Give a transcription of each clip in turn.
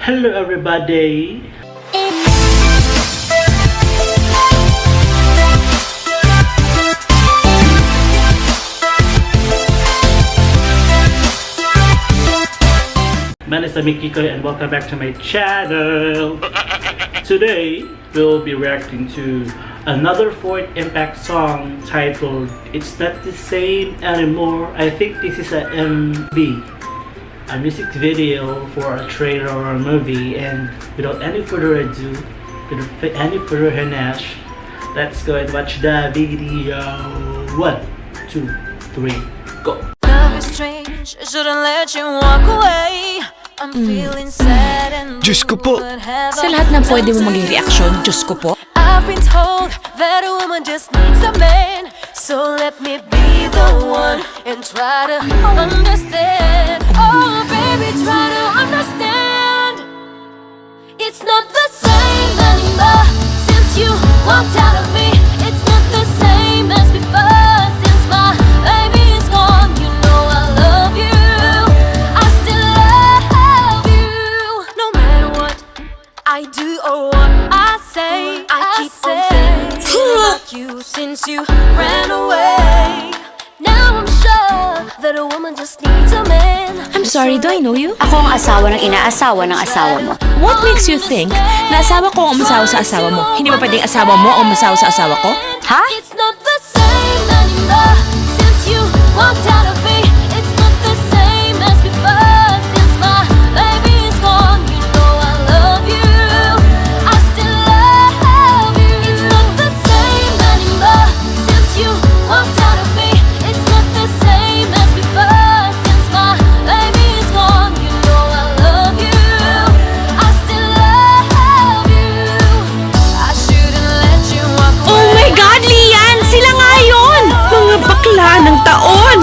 Hello, everybody! My name is Kikoy and welcome back to my channel. Today, we'll be reacting to another Fourth Impact song titled "It's Not the Same Anymore." I think this is a MV, a music video for a trailer or a movie. And without any further ado, without any further hanash, let's go and watch the video. One, two, three, go. Love is strange, I shouldn't let you walk away. I'm feeling sad and Diyos ko po. blue, but have Sa lahat ng pwede mo maging reaksyon, Diyos ko po. I've been told that a woman just needs a man. So let me be the one and try to understand. Oh, baby, try to understand. It's not the same anymore since you walked out of me. It's not the same as before since my baby is gone. You know I love you. I still love you. No matter what I do or what I say, I keep on thinking about you since you ran away. Now I'm sure that a woman just needs a man. I'm sorry, do I know you? Ako ang asawa ng inaasawa ng asawa mo. What makes you think na asawa ko ang umasawa sa asawa mo? Hindi ba pwedeng asawa mo ang umasawa sa asawa ko? Ha? It's not the same anymore since you walked out of me. It's not the same as before since my baby is gone. You know I love you. I still love you. It's not the same anymore since you walked out of me. It's not the same as before since my baby is gone. You know I love you. I still love you. I shouldn't let you walk away. Oh my God, Lian! Sila nga yun! Mga bakla ng taon!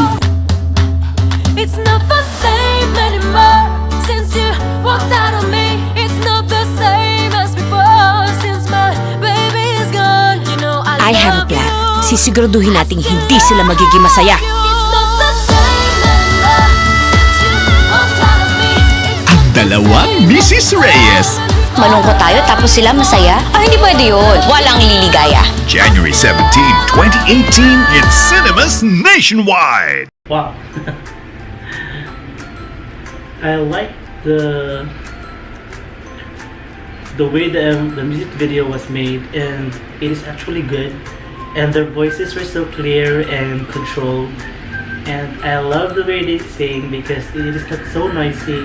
It's not the same anymore since you walked out of me. It's not the same as before since my baby is gone. You know I I have a love plan. you. Sisiguraduhin nating hindi sila magiging masaya. It's not the same anymore since you walked out of me. It's not Ang the dalawang same Mrs. Reyes. Malungkot tayo tapos sila masaya? Ah, hindi pwede yun. Walang liligaya. January 17, 2018 in cinemas nationwide. Wow. I like the way the music video was made, and it is actually good, and their voices were so clear and controlled, and I love the way they sing because it is not so noisy.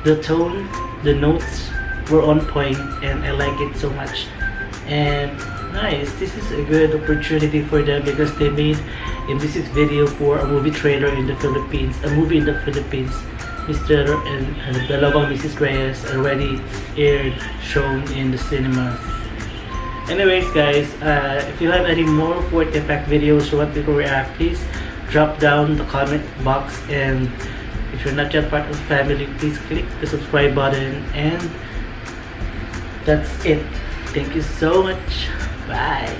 The tone, the notes were on point, and I like it so much. And nice, this is a good opportunity for them because they made a music video for a movie trailer in the Philippines, a movie in the Philippines. Mr. and Dalawang Mrs. Reyes already aired, shown in the cinemas. Anyways, guys, if you have any more Fourth Impact videos you want me to react, please drop down the comment box, and if you're not yet part of the family, please click the subscribe button. And that's it. Thank you so much. Bye.